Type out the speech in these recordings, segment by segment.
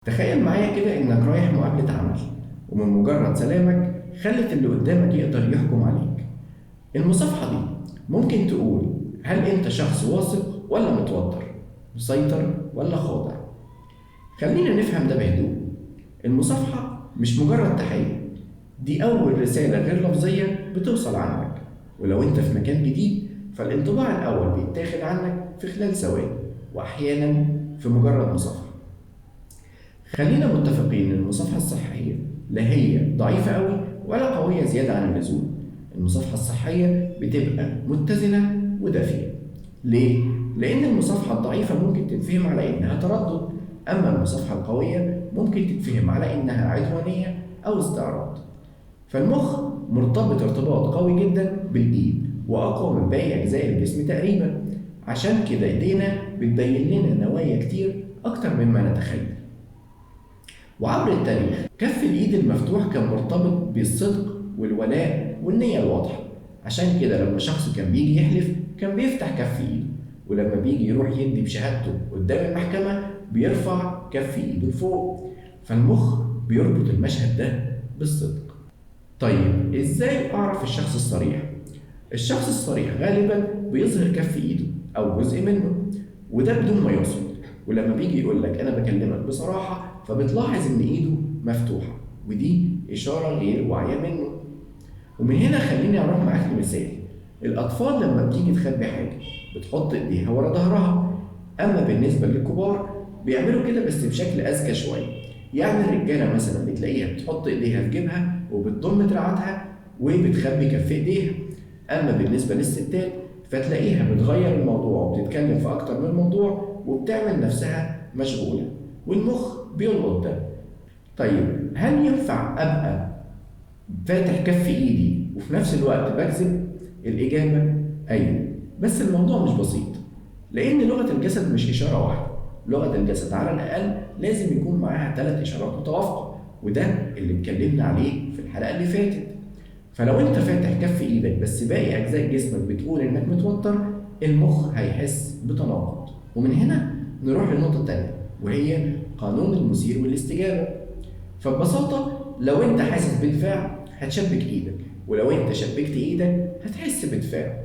تخيل معايا كده إنك رايح مقابلة عمل، ومن مجرد سلامك خلت اللي قدامك يقدر يحكم عليك. المصافحة دي ممكن تقول هل أنت شخص واثق ولا متوتر، مسيطر ولا خاضع. خلينا نفهم ده بهدوء. المصافحة مش مجرد تحية، دي أول رسالة غير لفظية بتوصل عنك، ولو أنت في مكان جديد فالانطباع الأول بيتاخد عنك في خلال ثواني، وأحيانا في مجرد مصافحة. خلينا متفقين إن المصافحة الصحية لا هي ضعيفة قوي ولا قوية زيادة عن اللزوم. المصافحة الصحية بتبقى متزنة ودافية. ليه؟ لأن المصافحة الضعيفة ممكن تتفهم على إنها تردد، أما المصافحة القوية ممكن تتفهم على إنها عدوانية أو استعراض. فالمخ مرتبط ارتباط قوي جدا بالإيد، وأقوى من باقي أجزاء الجسم تقريبا، عشان كده إيدينا بتبين لنا نوايا كتير أكتر مما نتخيل. وعبر التاريخ كف الإيد المفتوح كان مرتبط بالصدق والولاء والنية الواضحة، عشان كده لما شخص كان بيجي يحلف كان بيفتح كف إيده، ولما بيجي يروح يدي بشهادته قدام المحكمة بيرفع كف إيده لفوق. فالمخ بيربط المشهد ده بالصدق. طيب إزاي أعرف الشخص الصريح؟ الشخص الصريح غالبا بيظهر كف إيده أو جزء منه، وده بدون ما يقصد، ولما بيجي يقول لك أنا بكلمك بصراحة فبتلاحظ إن إيده مفتوحة، ودي إشارة غير واعية منه. ومن هنا خليني أروح معاك لمثال. الأطفال لما بتيجي تخبي حاجة بتحط إيديها ورا ظهرها، أما بالنسبة للكبار بيعملوا كده بس بشكل أذكى شوية. يعني الرجالة مثلا بتلاقيها بتحط إيديها في جيبها وبتضم دراعاتها وبتخبي كف إيديها، أما بالنسبة للستات فتلاقيها بتغير الموضوع وبتتكلم في أكتر من موضوع وبتعمل نفسها مشغولة، والمخ بيلقط ده. طيب هل ينفع أبقى فاتح كف إيدي وفي نفس الوقت بكذب؟ الإجابة أيوة، بس الموضوع مش بسيط، لأن لغة الجسد مش إشارة واحدة. لغة الجسد على الأقل لازم يكون معاها 3 إشارات متوافقة، وده اللي اتكلمنا عليه في الحلقة اللي فاتت. فلو أنت فاتح كف إيدك بس باقي أجزاء جسمك بتقول إنك متوتر، المخ هيحس بتناقض. ومن هنا نروح للنقطة التانية، وهي قانون المثير والاستجابة. فببساطة لو أنت حاسس بدفاع هتشبك إيدك، ولو أنت شبكت إيدك هتحس بدفاع.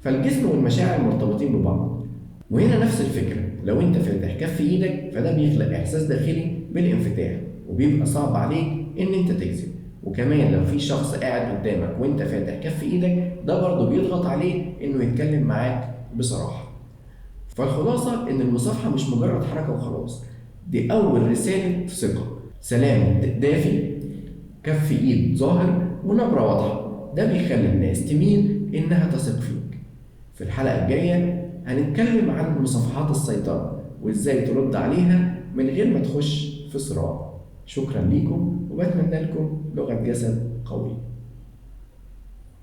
فالجسم والمشاعر مرتبطين ببعض. وهنا نفس الفكرة، لو أنت فاتح كف إيدك فده بيخلق إحساس داخلي بالانفتاح، وبيبقى صعب عليك إن أنت تكذب. وكمان لو في شخص قاعد قدامك وأنت فاتح كف إيدك، ده برضه بيضغط عليه إنه يتكلم معاك بصراحة. فالخلاصة إن المصافحة مش مجرد حركة وخلاص، دي أول رسالة ثقة، سلام دافي، كف إيد ظاهر، ونبرة واضحة. ده بيخلي الناس تميل إنها تثق فيك. في الحلقة الجاية هنتكلم عن مصافحات السيطرة وإزاي ترد عليها من غير ما تخش في صراع. شكرا ليكم، وبتمنى لكم لغة جسد قوية.